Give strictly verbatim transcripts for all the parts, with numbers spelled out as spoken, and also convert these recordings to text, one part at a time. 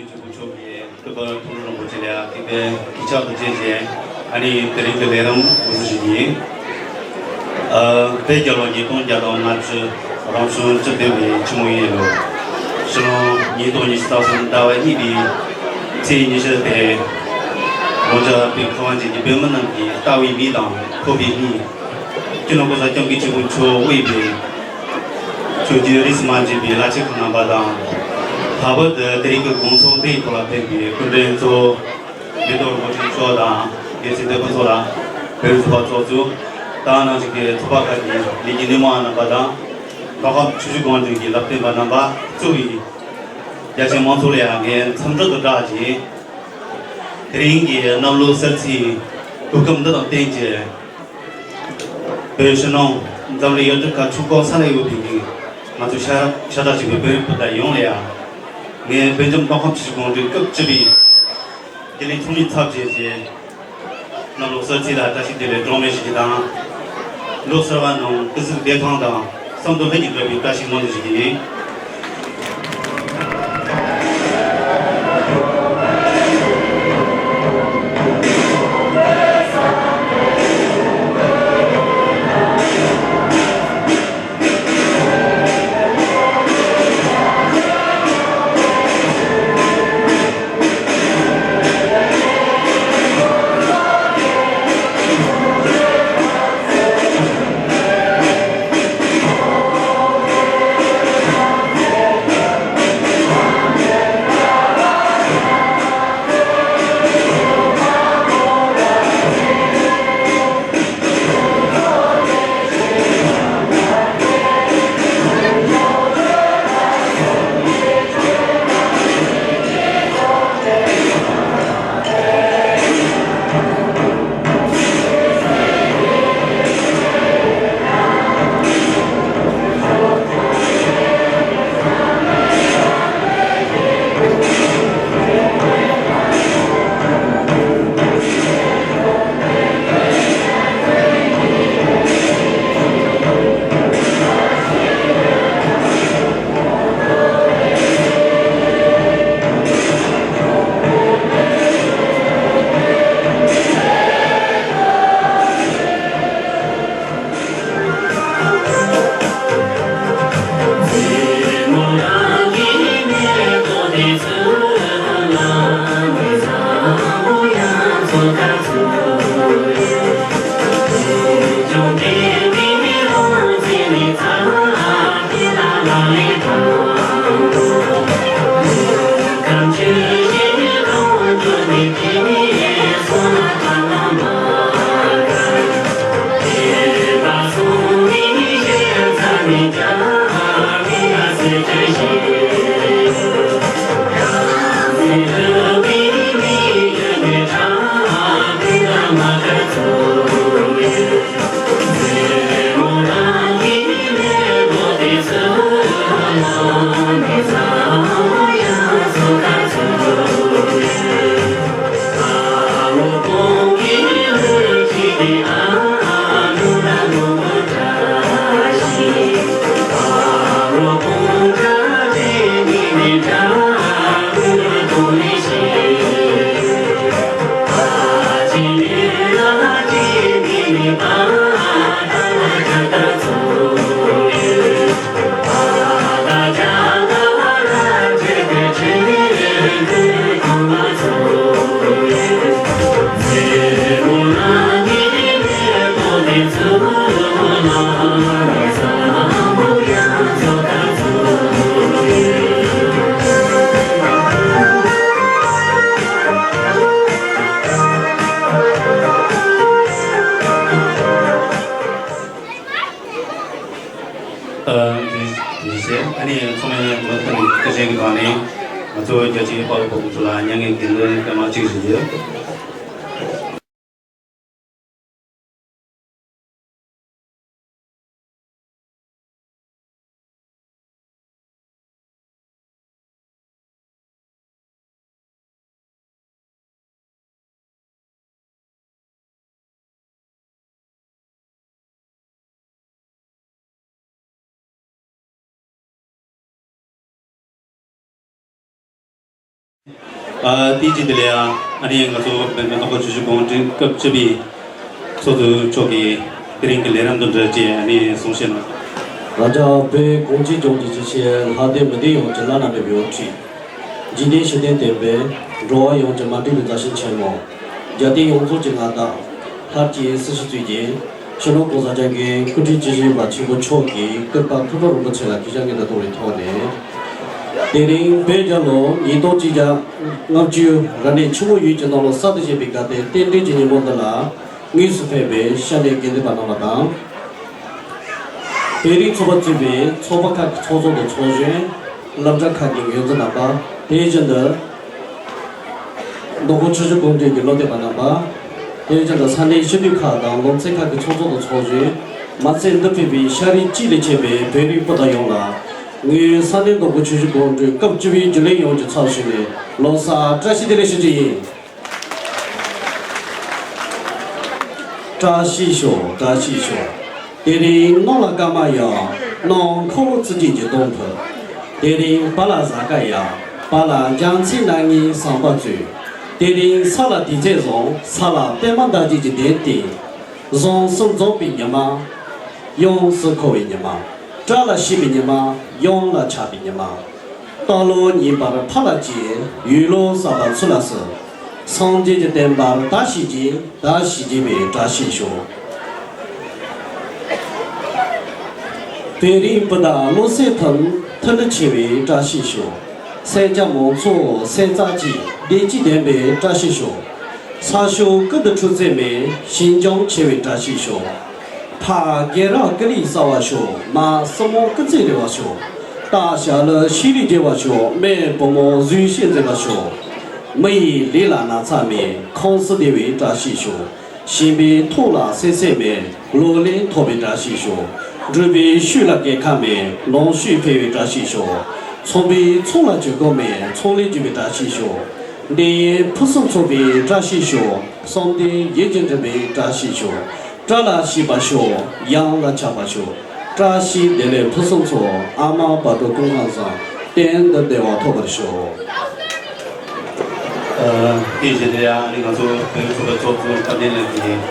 ཆེན་པོ་མཆོག་གིས་སྐུ་པར་མཐོང་གྲོལ་རིན་པོ་ཆེ་ལ་ཡང་ཐུགས་ཕན་གྱི་ཕྱག་ཏུ་བྱས་རྗེས། ཨ་ནི་དེ་རིང་གི་ལས་རིམ་འགོ་འཛུགས་ཞུ་རྒྱུ་ཡིན། ཨ། བོད་རྒྱལ་ལོ་ཉིས་སྟོང་བརྒྱ་དང་ལྔ་བཅུ། རང་བྱུང་བཅུ་བདུན་པའི་ཕྱི་མོ་ཡིན་ལོ། ཕྱི་ལོ་ཉིས་སྟོང་ཉི་ཤུ་རྩ་གསུམ་ཟླ་བ་གཉིས་པའི་ཚེས་ཉི་ཤུ་སྟེ། ལོ་བརྒྱ་པའི་ཁ་བ་ཅན་གྱི་བོད་མི་རྣམས་ཀྱི་ལྟ་བའི་མིག་དང་ཐོས་པའི་སྙིང་། སྤྱི་ནོར་གོང་ས་སྐྱབས་མགོན་ཆེན་པོ་མཆོག་དབུས་པའི་ཆོས་བརྒྱུད་རིས་སུ་མ་ཆད་པའི་བླ་ཆེན་ཁག་རྣམ་པ་དང་། ལྷག་པར་དུ་དེ་རིང་གི་དགོང་ཚོགས་འདིའི་ཐོག་ལ་ཕེབས་པའི་སྐུ་མགྲོན་གཙོ་བོ་མེ་ཏོག་རིན་པོ་ཆེ་མཆོག་དང་། དགེ་ཚུལ་སྡེ་དཔོན་ཚོ་ལ། བོད་རིགས་ཚོགས་པ་ཚོགས་གཙོ་དང་ནང་བཞིན་གྱི་ཚོགས་པ་ཁག་གི་ལས་ཀྱི་སྣེ་མོ་རྣམ་པ་དང་། མདོ་ཁམས་ཆུ་བཞི་སྒང་དྲུག་གི་ལག་བསྟན་པ་རྣམ་པ་གཙོས་པའི་རྒྱ་ཆེ་མང་ཚོགས་ལ་ཡང་ངས་འཚམས་འདྲི་དང་སྦྲགས་ཀྱིས། དེ་རིང་གི་གནམ་ལོ་གསར་ཚེས་གོ་སྐབས་འདི་དང་བསྟུན་གྱིས། བོད་ཕྱི་ནང་འཛམ་གླིང་ཡུལ་གྲུ་ཁག་ཆོས་ཁག་ས་ལ་ཡོད་པའི་ང་ཚོ་ཤ་ཤ་སྟག་ཅིག་པའི་བོད་རིགས་སྤུན་ཟླ་ཡོངས་ལ་ཡང་། ངས་བོད་ལྗོངས་མདོ་ཁམས་ཆུ་བཞི་སྒང་དྲུག་སྐབས་བཅུ་པའི་རྒྱུན་ལས་ཚོགས་མི་ཚབ་བྱས་ཏེ། གནམ་ལོ་གསར་ཚེས་ལ་བཀྲ་ཤིས་བདེ་ལེགས་སྒྲོན་མེ་ཞུ་རྒྱུ་དང་། ལོ་གསར་བ་ནང་སྐུ་གཟུགས་བདེ་ཐང་དང་བསམ་དོན་ལྷུན་གྱིས་འགྲུབ་པའི་བཀྲ་ཤིས་སྨོན་འདུན་ཞུ་རྒྱུ་ཡིན། ཨ། དེ་བཞིན་ཨ་ནི་ཚང་མས་མུ་མཐུད་ནས་སྐུ་བཞེངས་ཀྱི་ཐོག་ནས་ང་ཚོ་རྒྱལ་སྤྱིའི་དཔའ་བོ་དཔའ་མོ་ཚོ་ལ་མྱ་ངན་གྱི་ལན་སྐར་མ་གཅིག་ཞུ་རྒྱུ། ཨ་དེའི་རྗེས་དེ་ལ་ཡང་ཨ་ནི་ང་ཚོ་བོད་མི་ནང་ཁུལ་ཆུ་བཞི་སྒང་དྲུག་སྐབས་བཅུ་པའི་ཚོགས་གཙོ་མཆོག་གིས་དེ་རིང་གི་ལས་རིམ་དང་འབྲེལ་བྱས་ཨ་ནི་གསུང་བཤད་གནང་། རང་ཅག་བོད་གངས་ཅན་ལྗོངས་ཀྱི་སྐྱེ་ཤེས་ལྷ་སྡེ་མི་སྡེ་ཡོངས་ཀྱི་བླ་ན་མེད་པའི་དབུ་ཁྲིད། འཇིག་རྟེན་ཞི་བདེ་བསྟན་པའི་འགྲོ་བ་ཡོངས་ཀྱི་མ་འདྲིས་པའི་མཛའ་བཤེས་ཆེན་མོ། རྒྱལ་བསྟན་ཡོངས་རྫོགས་ཀྱི་མངའ་བདག་ལྷར་བཅས་སྲིད་ཞིའི་གཙུག་རྒྱན། སྤྱི་ནོར་༸གོང་ས་༸སྐྱབས་མགོན་སྐུ་ཕྲེང་བཅུ་བཞི་པ་ཆེན་པོ་མཆོག་གི་སྐུ་པར་ཕུར་པ་རིན་པོ་ཆེ་ལ་གུས་ཕྱག་སྙིང་ནས་གཏོང་བའི་ཐོག་ནས། དེ་རིང་བོད་རྒྱལ་ལོ་ཉིས་སྟོང་གཅིག་བརྒྱ་ལྔ་བཅུ་རབ་གནས་ཆུ་བོ་ཡུལ་གྱི་ནང་ལ་གསར་དུ་བཞད་པའི་དགའ་ལྡན་རྟེན་འབྲེལ་གྱི་ཉིན་མོ་འདི་ལ་དངོས་སུ་ཕེབས་པའི་ཤ་གནད་དགེ་འདུན་པ་རྣམ་པ་དང་། བོད་རིགས་ཚོགས་པ་གཙོས་པའི་ཚོགས་པ་ཁག་གི་ཚོགས་གཙོ་དང་ཚོགས་གཞོན། སློབ་གྲྭ་ཁག་གི་འགན་འཛིན་རྣམ་པ། དེ་བཞིན་དུ། མདོ་ཁམས་ཆུ་བཞི་སྒང་དྲུག་གི་སློབ་སྡེ་པ་རྣམ་པ། དེ་བཞིན་དུ་ས་གནས་སྤྱི་འཐུས་ཁག་དང་ལུང་ཚན་ཁག་གི་ཚོགས་གཙོ་དང་ཚོགས་གཞོན། མ་ཚད་འདིར་ཕེབས་པའི་ཤ་རུས་གཅིག་ལས་མཆེད་པའི་བོད་རིགས་སྤུན་ཟླ་ཡོངས་ལ། ངས་ས་གནས་མདོ་ཁམས་ཆུ་བཞི་སྒང་དྲུག་སྐབས་བཅུ་པའི་རྒྱུན་ལས་ཡོངས་ཀྱི་ཚབ་ཞུས་ནས་ལོ་གསར་བཀྲ་ཤིས་བདེ་ལེགས་ཞུ་རྒྱུ་ཡིན། བཀྲ་ཤིས་ཤོག་བཀྲ་ཤིས་ཤོག་དེ་རིང་ནང་ལ་སྐར་མ་ཡག་ནང་ཁོ་བོ་བརྩི་བྱེད་ཀྱི་སྡོང་བུ། དེ་རིང་བ་ལ་གཟའ་སྐར་ཡག་བ་ལ་རྒྱལ་མཚན་སྣ་ལྔའི་ཟམ་པ་མཛོད། དེ་རིང་ས་ལ་དུས་ཚོད་བཟང་ས་ལ་པདྨ་འདབ་བརྒྱད་ཀྱི་གདན་བཏིང་། བཟང་སུ་འཛོམས་པའི་ཉི་མ། ཡོངས་སུ་འཁོར་བའི་ཉི་མ། བཀྲ་ལ་ཤིས་པའི་ཉི་མ། ཡོངས་ལ་ཆགས་པའི་ཉི་མ། རྟ་ལོ་ཉིན་པར་ཕ་ལ་གཅེས། ཡོས་ལོ་གསར་པ་ཚུར་ལ་གསོལ། སངས་རྒྱས་ཀྱི་བསྟན་པར་བདག་གཤེགས་ཀྱིས། བདག་གཤེགས་ཀྱིས་བཀྲ་ཤིས་ཤོག་བོད་རིགས་སྤུན་ཟླ་བློ་གསལ་ཕུན། མཐུན་སྒྲིལ་ཆེ་བའི་བཀྲ་ཤིས་ཤོག་སེར་སྐྱ་མང་ཚོགས་སེར་རྩ་གཅིག་བདེ་སྐྱིད་ལྡན་པའི་བཀྲ་ཤིས་ཤོག་ས་ཕྱོགས་ཀུན་ཏུ་འཁྲུག་རྩོད་མེད། ཞི་འཇམ་ཆེ་བའི་བཀྲ་ཤིས་ཤོག་ཕ་རྒན་རབས་སྐུ་ལུས་གསལ་བར་ཤོག་མ་སྲུ་མོ་སྐུ་ཚེ་རིང་བར་ཤོག་སྟག་ཞྭ་ལུ་ཤེས་རིག་རྒྱས་པར་ཤོག་སྨན་བུ་མོ་གཟུགས་གཞི་མཛེས་པར་ཤོག་མི་ཡི་ལུས་ལ་ན་ཚ་མེད། ཁམས་གསུམ་བདེ་བའི་བཀྲ་ཤིས་ཤོག་ཞིང་པའི་ཐོག་ལ་སེམས་སེམས་མེད། ལོ་ལེགས་ཐོབ་པའི་བཀྲ་ཤིས་ཤོག་འབྲུག་པའི་ཤུལ་ལ་གད་ཁ་མེད། ནོར་ཕྱུགས་འཕེལ་བའི་བཀྲ་ཤིས་ཤོག་ཚོང་པའི་ཚོང་ལ་གྱོང་གུན་མེད། ཚོང་ལས་རྒྱུ་བའི་བཀྲ་ཤིས་ཤོག་འདི་ཡིན་ཕུན་སུམ་ཚོགས་པའི་བཀྲ་ཤིས་ཤོག་བསམ་དོན་ཡིད་ཀྱིས་འགྲུབ་པའི་བཀྲ་ཤིས་ཤོག་བཀྲ་ལ་ཤིས་པར་ཤོག་ཡངས་ལ་ཆགས་པར་ཤོག་བཀྲ་ཤིས་བདེ་ལེགས་ཕུན་སུམ་ཚོགས། ཨ་མ་བག་དྲོ་སྐུ་ཁམས་བཟང་། གཏན་དུ་བདེ་བ་ཐོབ་པར་ཤོག་ཨ་དེའི་རྗེས་དེ་ཡང་ཨ་ནི་ང་ཚོ་བོད་ཚོགས་པའི་ཚོགས་གཙོ་སྐལ་ལྡན་ལགས་ཀྱིས་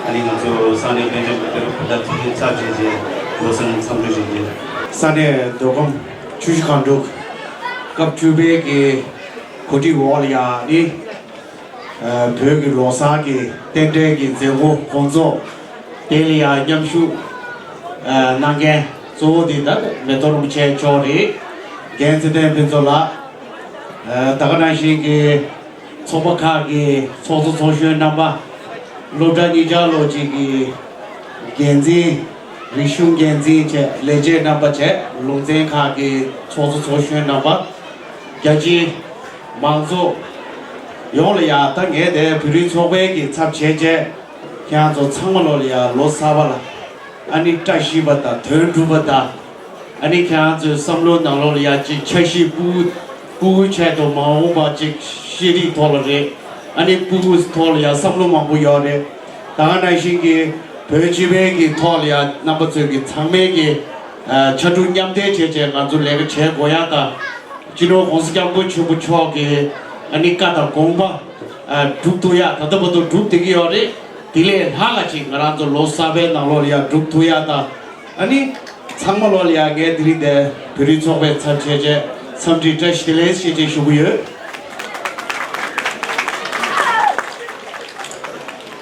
ཨ་ནི་ང་ཚོ་ས་གནས་དཔལ་འབྱོར་གྱི་དེ་རུ་བུ་ད་ཚོགས་ཆེན་ཚར་རྗེས་ཀྱི་ལོ་གསར་འཚམས་འདྲི་ཞུ་རྒྱུ། ས་གནས་མདོ་ཁམས་ཆུ་བཞི་སྒང་དྲུག་སྐབས་བཅུ་པའི་གི་གོ་སྒྲིག་འོག་ལ་ཡང་ནི། ཨ་བོད་ཀྱི་ལོ་གསར་གྱི་རྟེན་འབྲེལ་གྱི་མཛད་སྒོ་སྐོང་ཚོགས་དེ་ལ་ཡང་མཉམ་ཞུགས་ཨ་གནང་མཁན་གཙོ་བོ་དེ་ད་མེ་ཏོག་རིན་པོ་ཆེ་མཆོག་རེད། རྒན་ཚེ་བརྟན་ཕུན་ཚོགས་ལགས། ཨ་ད་ག་ནང་བཞིན་གྱི་ཚོགས་པ་ཁག་གི་ཚོགས་གཙོ་ཚོགས་གཞོན་རྣམ་པ། སློབ་གྲྭ་གཉིས་ཆར་ལོ་གཅིག་གི་འགན་འཛིན། རིག་གཞུང་འགན་འཛིན་བཅས་ལས་བྱེད་རྣམ་པ་བཅས་ལུང་ཚན་ཁག་གི་ཚོགས་གཙོ་ཚོགས་གཞོན་རྣམ་པ། རྒྱ་ཆེའི་མང་ཚོགས་ཡོངས་ལ་ཡང་ད་ངས་དེ་བོད་རིགས་ཚོགས་པའི་གི་ཚབ་བྱས་བྱས་ཁྱེད་རང་ཚོ་ཚང་མ་ལོ་ལ་ཡང་ལོ་གསར་པ་ལ་ཨ་ནི་བཀྲ་ཤིས་པ་དང་དོན་འགྲུབ་པ་དང་། ཨ་ནི་ཁྱེད་རང་ཚོའི་བསམ་བློ་ནང་ལོགས་ལ་ཡ་གཅིག་འཆར་གཞི་ཕྲུ་གུ་ཕྲུ་གུའི་ཆེད་དུ་མ་འོངས་པ་གཅིག་ཤེས་རིག་ཐོག་ལ་རེད། ཨ་ནི་ཕྲུ་གུའི་ཐོག་ལ་ཡ་བསམ་བློ་མང་པོ་ཡོད་རེད། ད་ག་ནང་བཞིན་གྱི་བོད་སྤྱི་པའི་གི་ཐོག་ལ་ཡ་རྣམ་པ་ཚོས་ཀྱི་ཚང་མས་ཀྱི་ཕྱར་གྲུ་མཉམ་འདེགས་བྱས་བྱས་ང་ཚོ་ལས་ཀ་བྱེད་དགོས་ཡ་དང་། སྤྱི་ནོར་༸གོང་ས་༸སྐྱབས་མགོན་ཆེན་པོ་མཆོག་གི་ཨ་ནི་བཀའ་དང་དགོངས་པ་སྒྲུབ་ཐུབ་ཡ་ད་ལྟ་བར་དུ་སྒྲུབ་བསྡད་ཀྱི་ཡོད་རེད། དེ་ལས་ལྷག་ག་ཅིག་ང་རང་ཚོ་ལོ་གསར་པའི་ནང་ལོགས་ལ་ཡ་སྒྲུབ་ཐུབ་ཡ་དང་། ཨ་ནི། ཚང་མ་ལོ་ལ་ཡ་ངས་དེ་རིང་འདིར་བོད་རིགས་ཚོགས་པའི་ཚབ་བྱས་བྱས་འཚམས་འདྲི་བཀྲ་ཤིས་བདེ་ལེགས་ཞེས་བྱས་ཞུ་གི་ཡོད།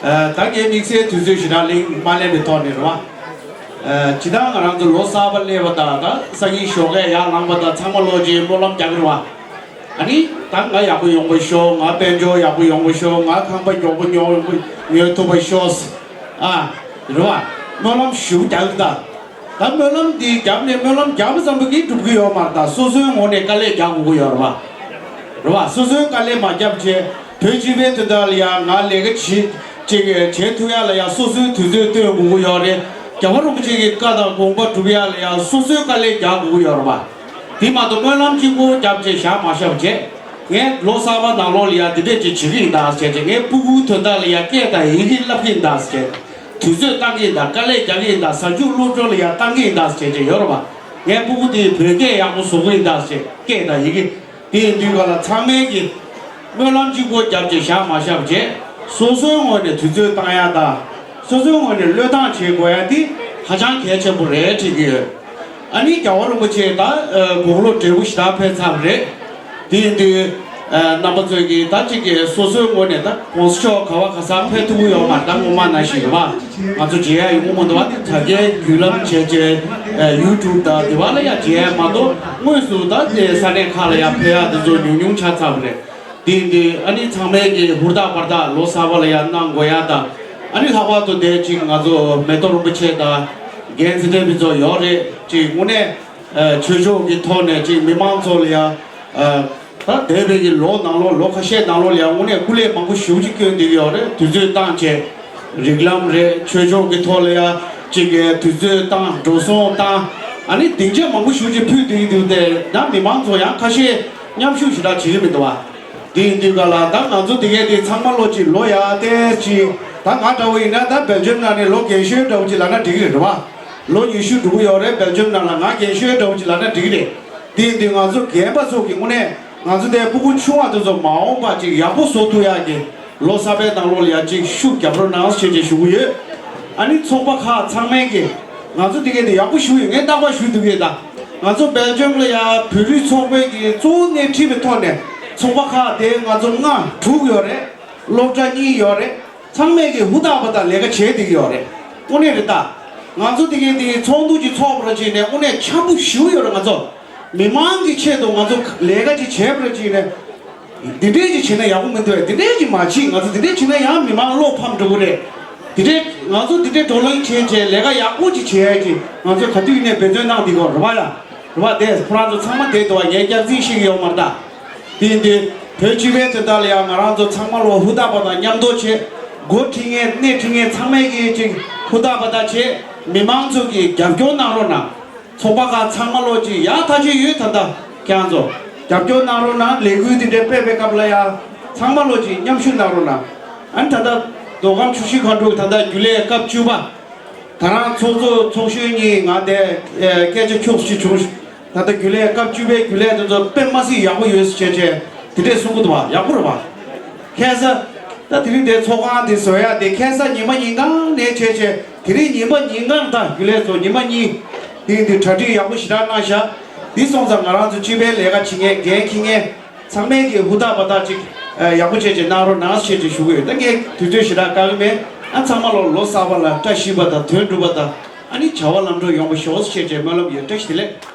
ཨ་ད་ངས་དམིགས་བསལ་དུས་ཚོད་ཞེ་དྲག་གླེང་མ་ལེན་པའི་ཐོག་ནས་རེད་བ། ཨ་ཇི་ལྟར་ང་རང་ཚོ་ལོ་གསར་པ་སླེབས་པ་དང་ད་སང་ཉིན་ཞོགས་ཀས་ཡར་ལངས་པ་དང་ཚང་མ་ལོ་གཅིག་སྨོན་ལམ་རྒྱག་གི་རེད་བ། ཨ་ནི་ད་ང་ཡག་པོ་ཡོང་བ་ཤོག་ང་དཔལ་འབྱོར་ཡག་པོ་ཡོང་བ་ཤོག་ང་ཁང་པ་མགྱོགས་པོ་ཉོ་ཉོ་ཐུབ་པ་ཤོག་ཨ་རེད་བ། སྨོན་ལམ་ཞུ་རྒྱག་གི་ད། ད་སྨོན་ལམ་འདི་བརྒྱབ་ནས་སྨོན་ལམ་བརྒྱབ་ཙམ་པོ་གིས་འགྲུབ་ཀྱི་ཡོད་མ་རེད། ད་སོ་སོའི་ངོས་ནས་དཀའ་ལས་རྒྱག་དགོས་ཀྱི་ཡོད་རེད་བ། རེད་བ། སོ་སོའི་དཀའ་ལས་མ་བརྒྱབ་བྱས་བོད་སྤྱི་པའི་དོན་དག་ལ་ཡང་ང་ལས་ཀ་བྱེད་ཅིག་བྱེད་ཐུབ་ཡ་ལ་ཡང་སོ་སོའི་དུས་ཚོད་བཏོན་དགོས་ཀྱི་ཡོད་རེད། རྒྱལ་བ་རིན་པོ་ཆེ་གི་བཀའ་དང་དགོངས་པ་སྒྲུབ་ཡ་ལ་ཡང་སོ་སོའི་དཀའ་ལས་རྒྱག་དགོས་ཀྱི་ཡོད་རེད་བ། དེ་མ་གཏོགས་སྨོན་ལམ་གཅིག་པོ་བརྒྱབ་བྱས་བཞག་མ་བཞག་བྱས་ངས་ལོ་གསར་པ་ནང་ལོགས་ལ་ཡང་འདི་འདྲས་ཅིག་བྱེད་ཀྱི་ཡིན་ད་ཟེར་བྱས་ངས་སྤུ་གུའི་དོན་དག་ལ་ཡང་སྐད་དང་ཡི་གེ་བསླབ་ཀྱི་ཡིན་ད་ཟེར་བྱས། དུས་ཚོད་བཏང་གི་ཡིན་ད་དཀའ་ལས་རྒྱག་གི་ཡིན་ད་གཟའ་མཇུག་སློབ་སྦྱོང་ལ་ཡང་བཏང་གི་ཡིན་ད་ཟེར་བྱས་ཡོད་རེད་བ། ངའི་སྤུ་གུ་དེ་བོད་སྐད་ཡག་པོ་བཟོ་གི་ཡིན་ད་ཟེར་བྱས་སྐད་དང་ཡི་གེ་ དེ་ཡིན་དུས་ག་ལ་ཚང་མས་ཀྱི་སྨོན་ལམ་གཅིག་པོ་བརྒྱབ་ཀྱི་བཞག་མ་བཞག་བྱས། སོ་སོའི་ངོས་ནས་དུས་ཚོད་བཏང་ཡ་དང་། སོ་སོའི་ངོས་ནས་བློས་བཏང་བྱེད་དགོས་ཡ་དེ་ཧ་ཅང་གལ་ཆེན་པོ་རེད་དྲན་གྱི་ཡོད། ཨ་ནི་རྒྱལ་བ་རིན་པོ་ཆེ་ད་དགུང་ལོ་བགྲེས་པོ་ཞེ་དྲག་ཕེབས་ཚར་བ་རེད། དེ་ཡིན་དུས་རྣམ་པ་ཚོས་ཀྱི་ད་གཅིག་གི་སོ་སོའི་ངོས་ནས་ད་གོང་ས་མཆོག་ག་བ་ག་ས་ཕེབས་ཐུབ་ཀྱི་ཡོད་མ་རེད། ད་སྔོན་མ་ནང་བཞིན་རེད་བ། ང་ཚོ་མཇལ་ཡ་ཡོང་གི་མི་འདུག་བ། དེ་དྲ་རྒྱའི་བརྒྱུད་ལམ་བྱས་བྱས་ཡུ་ཊུབ་དང་དེ་བ་ལ་ཡ་མཇལ་ཡ་མ་གཏོགས་དངོས་སུ་ད་དེ་ས་གནས་ཁག་ལ་ཡ་ཕེབས་ཡ་དེ་ཚོ་ཉུང་ཉུང་ཆགས་ཚར་བ་རེད། དེ་ཡིན་དུས་ཨ་ནི་ཚང་མས་ཀྱི་ཧུར་ཐག་པར་ཐག་ལོ་གསར་པ་ལ་ཡ་གནང་དགོས་ཡ་དང་། ཨ་ནི་ལྷག་པར་དུ་དེ་གཅིག་ང་ཚོ་མེ་ཏོག་རིན་པོ་ཆེ་དང་རྒན་ཚེ་བརྟན་ཕུན་ཚོགས་ཡོད་རེད། གཅིག་དངོས་གནས་ཨ་ཆོས་ཕྱོགས་ཀྱི་ཐོག་ནས་གཅིག་མི་མང་ཚོ་ལ་ཡ་ཨ་ད་འདས་པའི་གི་ལོ་ནང་ལོགས་ལོ་ཁ་ཤས་ནང་ལོགས་ལ་ཡ་དངོས་གནས་སྐུ་ལས་མང་པོ་ཞེ་པོ་ཅིག་བསྐྱོན་བསྡད་ཀྱི་ཡོད་རེད། དུས་ཚོད་བཏང་བྱས། རིགས་ལམ་རེད། ཆོས་ཕྱོགས་ཀྱི་ཐོག་ལ་ཡ་གཅིག་གི་དུས་ཚོད་བཏང་། འགྲོ་སོང་བཏང་། ཨ་ནི་སྡིངས་ཆ་མང་པོ་ཞེ་པོ་ཅིག་ཕུལ་བསྡད་ཀྱི་འདུག་དེ་ད་མི་མང་ཚོ་ཡང་ཁ་ཤས་མཉམ་ཞུགས་ཞེ་དྲག་བྱེད་ཀྱི་མི་འདུག་བ། དེ་ཡིན་དུས་ག་ལ་ད་ང་ཚོ་དེ་གས་དེ་ཚང་མ་ལོ་གཅིག་ལོ་ཡ་དེ་གཅིག་ད་ང་འདྲ་བོ་ཡིན་ན་ད་སྦེལ་ཇམ་ནང་ནས་ལོ་རྒན་ཤོས་འདྲ་བོ་ཅིག་ལབ་ན་འགྲིག་གི་རེད་བ། ལོ་ཉི་ཤུ་འགྲོ་གི་ཡོད་རེད། སྦེལ་ཇམ་ནང་ལ་ང་རྒན་ཤོས་འདྲ་བོ་ཅིག་ལབ་ན་འགྲིག་གི་རེད། དེ་ཡིན་དུས་ང་ཚོ་རྒན་པ་ཚོ་གི་དངོས་གནས་ང་ཚོ་དེ་སྤུ་གུ་ཆུང་བ་དེ་ཚོ་མ་འོངས་པ་ཅིག་ཡག་པོ་བཟོ་ཐུབ་ཡག་གི་ལོ་གསར་པའི་ནང་ལོགས་ལ་ཡ་ཅིག་ཤུགས་རྒྱབ་རོགས་གནང་ཞེས་ཅིག་ཞུ་གི་ཡོད། ཨ་ནི་ཚོགས་པ་ཁག་ཚང་མས་ཀྱི་ང་ཚོ་དེ་གས་དེ་ཡག་པོ་ཞུ་ཡོད། ངས་རྟག་པར་ཞུ་འདུག་གས། ད་ང་ཚོ་སྦེལ་ཇམ་ལ་ཡ་བོད་རིགས་ཚོགས་པའི་གི་གཙོ་བོ་སྣེ་ཁྲིད་པའི་ཐོག་ནས་ཚོགས་པ་ཁག་དེ་ང་ཚོ་ལྔ་དྲུག་ཡོད་རེད། སློབ་གྲྭ་གཉིས་ཡོད་རེད། ཚང་མས་ཀྱི་ཧུར་ཐག་པ་དང་ལས་ཀ་བྱས་བསྡད་ཀྱི་ཡོད་རེད། དངོས་གནས་རེད་ད། ང་ཚོ་དེ་གས་དེ་ཚོགས་འདུ་ཅིག་ཚོགས་པ་ར་ཅིག་ནས་དངོས་གནས་འཆམ་པོ་ཞེ་པོ་ཡོད་རེད། ང་ཚོ་མི་མང་གི་ཆེད་དུ་ང་ཚོ་ལས་ཀ་ཅིག་བྱས་པ་ར་ཅིག་ནས། འདི་འདྲས་ཅིག་བྱས་ན་ཡག་པོ་མི་འདུག་བས། འདི་འདྲས་ཅིག་མ་བྱེད། ང་ཚོ་འདི་འདྲས་བྱས་ན་ཡང་མི་མང་བློ་ཕམ་འགྲོ་གི་རེད། འདི་འདྲས་ང་ཚོ་འདི་འདྲས་བགྲོ་གླེང་བྱས་བྱས་ལས་ཀ་ཡག་པོ་ཅིག་བྱེད་ཡ་ཅིག་ང་ཚོ་ག་དུས་ནས་འབད་བརྩོན་གནང་བསྡད་ཀྱི་ཡོད་རེད་བ་ཡ། རེད་བ། དེ་ཁོ་རང་ཚོ་ཚང་མ་བསྡད་འདུག་བ། ངས་སྐྱག་རྫུན་བཤད་ཀྱི་ཡོད་མ་རེད་ད། དེ་ཡིན་དུས་བོད་སྤྱི་པའི་དོན་དག་ལ་ཡང་ང་རང་ཚོ་ཚང་མ་ལོ་ཧུར་ཐག་པ་དང་མཉམ་དུ་བྱེད། འགོ་ཁྲིད་མཁན་སྣེ་ཁྲིད་མཁན་ཚང་མས་ཀྱིས་ཅིག་ཧུར་ཐག་པ་དང་བྱེད། མི་མང་ཚོ་གིས་རྒྱབ་སྐྱོར་གནང་རོགས་གནང་། ཚོགས་པ་ཁག་ཚང་མ་ལོ་ཅིག་ཡག་ཐག་ཆོད་ཡོད། ད་ལྟ་ཁྱེད་རང་ཚོ་རྒྱབ་སྐྱོར་གནང་རོགས་གནང་། ལས་འགུལ་དེ་འདྲ་སྤེལ་བའི་སྐབས་ལ་ཡང་ཚང་མ་ལོ་ཅིག་མཉམ་ཞུགས་གནང་རོགས་གནང་། ཨ་ནི་ད་ལྟ་མདོ་ཁམས་ཆུ་བཞི་སྒང་དྲུག་ད་ལྟ་རྒྱུན་ལས་སྐབས་བཅུ་པ། ད་རང་ཚོགས་གཙོ་ཚོགས་གཞོན་གཉིས་ང་དེ་སྐད་ཆ་ཁྱོགས་ཤིག་བྱུང་། ད་ལྟ་རྒྱུན་ལས་སྐབས་བཅུ་པའི་རྒྱུན་ལས་དེ་ཚོ་དཔེ་མ་སྲིད་ཡག་པོ་ཡོད་ཟེར་བྱས་བྱས་དེ་འདྲས་གསུང་གི་འདུག་བ། ཡག་པོ་རེད་བ། ཁ་སང་ད་དེ་རིང་དེ་ཚོགས་ཁང་དེ་བཟོ་ཡ་དེ་ཁ་སང་ཉི་མ་ཉིན་གང་ནས་བྱས་བྱས་དེ་རིང་ཉི་མ་ཉིན་གང་ད་རྒྱུན་ལས་ཚོ་ཉི་མ་གཉིས་དེ་འདི་གྲ་སྒྲིག་ཡག་པོ་ཞེ་དྲག་གནང་ཤག་འདི་སོང་ཙང་ང་རང་ཚོ་སྤྱི་པའི་ལས་ཀ་བྱེད་མཁན་འགན་འཁྱེར་མཁན་ཚང་མས་ཀྱི་ཧུར་ཐག་འབད་ཐག་ཅིག་ཡག་པོ་བྱས་བྱས་གནང་རོགས་གནང་ཞེས་ཅིག་ཞུ་གི་ཡོད། ད་ངས་དུས་ཚོད་ཞེ་དྲག་བཀག་གི་མེད། ཨ་ཚང་མ་ལོ་ལོ་གསར་པ་ལ་བཀྲ་ཤིས་པ་དང་དོན་འགྲུབ་པ་དང་ཨ་ནི་བྱ་བ་ལམ་འགྲོ་ཡོང་བ་ཤོག་ཞེས་བྱས་སྨོན་ལམ་ཡོད། བཀྲ་ཤིས་བདེ་ལེགས།